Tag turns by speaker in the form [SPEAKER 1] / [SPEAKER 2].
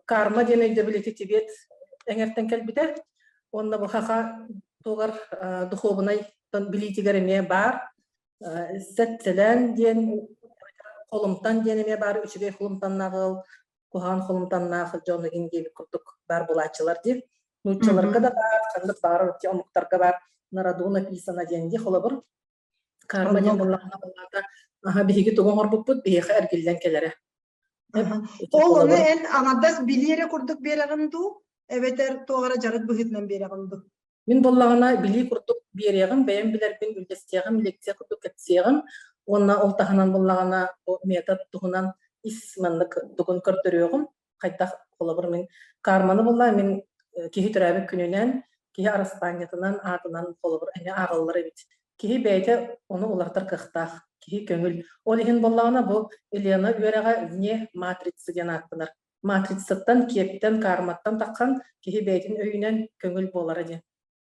[SPEAKER 1] Карма диэн өйдөбүл ити Тибет эҥэртэн кэлбитэ. Уонна бу хаха тугар духуобунай билиитигэр эмиэ баар. Сэтсэлэн диэн холумтан диэн эмиэ баар үчүгэй холумтаннаах ыал, куһаҕан холумтаннаах дьон игин диэбит курдук баар буолааччылар диир. Нууччаларга да баар, ханнык баар омуктарга баар народу написано диэн дии холобур. Карма диэн буоллаҕына буоллаата, аха биһиги тугу оҥорбуппут биһиэхэ эргиллэн кэлэрэ.
[SPEAKER 2] Ол ону эн аҥардас билии эрэ курдук биэрэҕин дуу, эбэтэр туох эрэ дьарык быһыытынан биэрэҕин дуу?
[SPEAKER 1] Мин буоллаҕына билии курдук биэриэҕим, бэйэм билэрбин үллэстиэҕим, лекция курдук кэпсиэҕим уонна ол таһынан буоллаҕына бу метод туһунан ис маннык тугун көрдөрүөҕүм. Хайдах холобур мин карманы булла мин киһи төрөөбүт күнүнэн, киһи араспаанньатынан, аатынан холобур эмиэ ааҕыллар эбит. Киһи бэйэтэ ону уларытар кыахтаах, киһи көҥүл. Ол иһин буоллаҕына бу Елена үөрэҕэ вне матрицы диэн ааттанар. Матрицаттан, киэптэн, карматтан таххан киһи бэйэтин өйүнэн көҥүл буолара диэн.